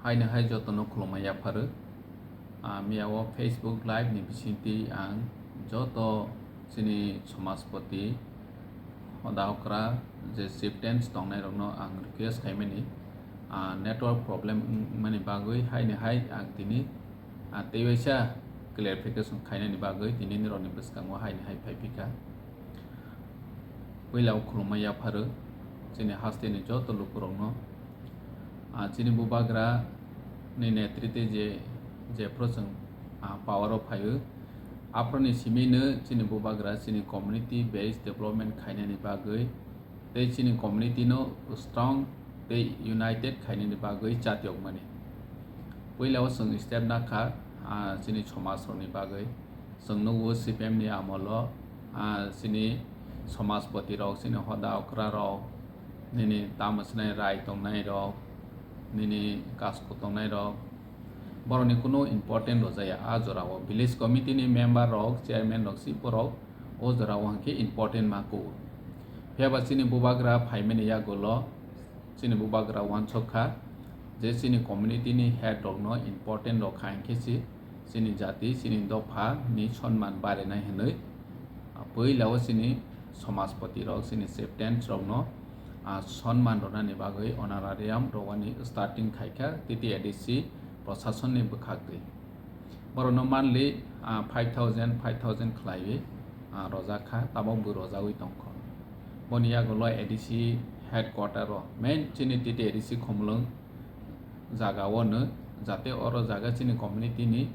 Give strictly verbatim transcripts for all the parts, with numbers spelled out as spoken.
Haino hai jotono khulumma yapharo. Ah, miyao Facebook Live ni bisingtwi ang joto chini somaspoti, hoda okra je chieftains tongnairokno ang request khaimani, ah, network problem wngmani bagwi haino hai ang tini, ah, teiwaisa clarification khainani bagwi tini nirokni bwskango haino hai phaiphikha. Puila o khulumma yapharo chini hasteni joto lukurokno. Ah, chini bubagra ni netritwe je, jephru chwng, ah, power o phaio, aphuruni simino chini bubagra chini community based development khainani bagwi tei chini community no strong tei united khainani bagwi chatiokmani. Puila o chwng step nakha, ah, chini somaj rokni bagwi. Chwng nukgo C P M ni amolo, ah, chini somaspoti rok, chini hoda okra rok, nini tamo swnai rai tongnai rok, nini kasku tongnai rok, borokni kunu important rwjaya. A jorao village committee ni member rok, chairman rok, si borok o jorao hwnkhe important ma kugo. Phiyaba chini bubagra phaimani yagulo chini bubagra uansuk kha je chini community ni head rokno important rok kha hinkhe si chini jati, chini dopha ni sonman barinai hinwi, ah, puila o chini somaspoti rok, chini chieftains rokno, ah, sonman rwnani bagwi honorarium rwani starting khaikha T T A D C prosasonni bwkhaktwi. Borokno monthly, ah, five thousand, five thousand khlaiwi, ah, rojak kha, tabok bo rojagwi tongkho. Boni yagulo A D C headquarter o, main chini T T A D C Khumulwng jaga o no, jate oro jaga chini community ni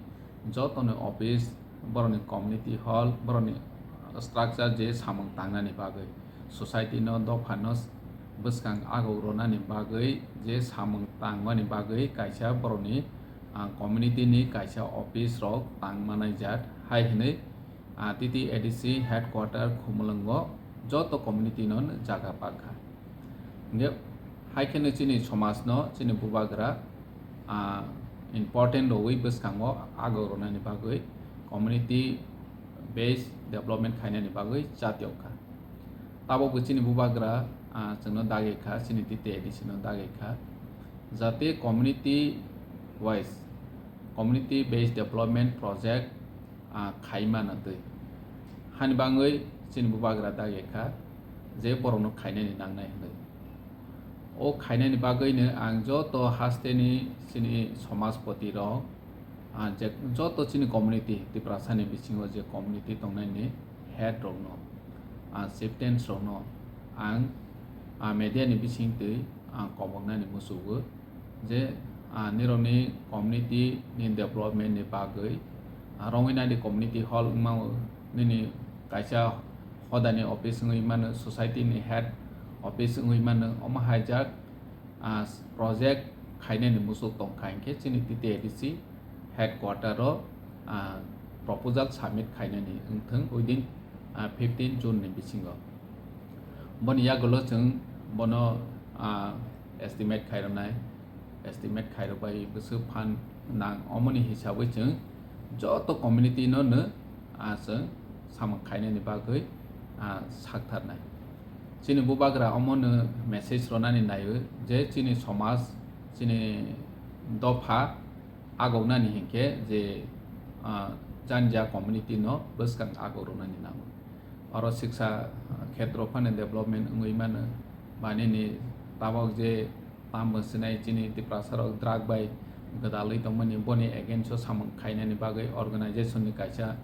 joto ni office, borokni community hall, borokni structure je samung tangnani bagwi, society no, dopha no bwskang agok rwnani bagwi je samung tangmani bagwi kaisa borokni, ah, community ni kaisa office rok tang manai jat hai hinwi, ah, T T A D C headquarter Khumulwngo joto community no jaga pakha. Hingke hai kheno chini somaj no, chini bubagra, ah, important rwui bwskango agok rwnani bagwi community based development khainani bagwi chatiokha. Tabokbo chini bubagra, ah, chwngno dagi kha, chini T T A D C no dagi kha, jate community wise, community based development project, ah, khaima na twi. Hani bangwi chini bubagra dagi kha je borokno khainani nangnai hinwi. O khainani bagwino ang joto hasteni chini somaspoti rok, ah, je joto chini community, Tiprasani bisingo je community tongnaini head rokno, ah, chieftains rokno ang, ah, media ni bisingtwi ang koboknani muchugo je, ah, nirokni community ni development ni bagwi, ah, Rongwinadi community hall wngmao, nini kaisa hodani office wngwi mano, society ni head office wngwi mano, omo haijak, ah, project khainani muchuk tongkha hinkhe chini T T A D C headquarter o, ah, proposal submit khainani wngthung within, ah, fifteen June ni bisingo. Boni yagulo chwng bono, ah, estimate khairoknai, estimate khairokbai bwswk phan nang, omoni hisabwi chwng joto community no no, ah, chwng samung khainani bagwi, ah, saktharnai. Chini bubagra omono message rwnani naio je chini somaj, chini dopha agoknani hinkhe je, ah, janja community no bwskang agok rwnani nango. Oro siksa, ah, khetro phano development wngwi mano, ba nini tabok je tamo sinai chini Tiprasa rok drug bai gwdalwi tongmani, boni against o samung khainani bagwi organization ni kaisa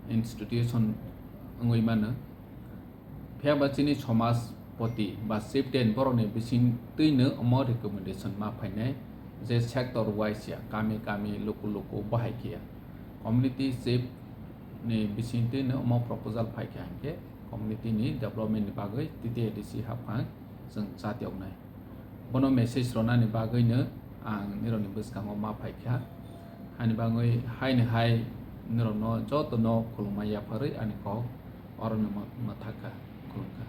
institution wngwi mano. Phiya ba chini somaj poti ba chieftain borokni bisingtwino omo recommendation ma phainai je sector wise ya, kami kami, luku luku bahai khe ya. Community chief ni bisingtwino omo proposal phaikha hinkhe community ni development ni bagwi T T A D C haphang chwng chatioknai. Bono message rwnani bagwino ang nirokni bwskango ma phaikha. Hani bagwi haini hai nirokno jotono khulumma yapharwi ani kok orono ma-, mwthakha, khulumkha.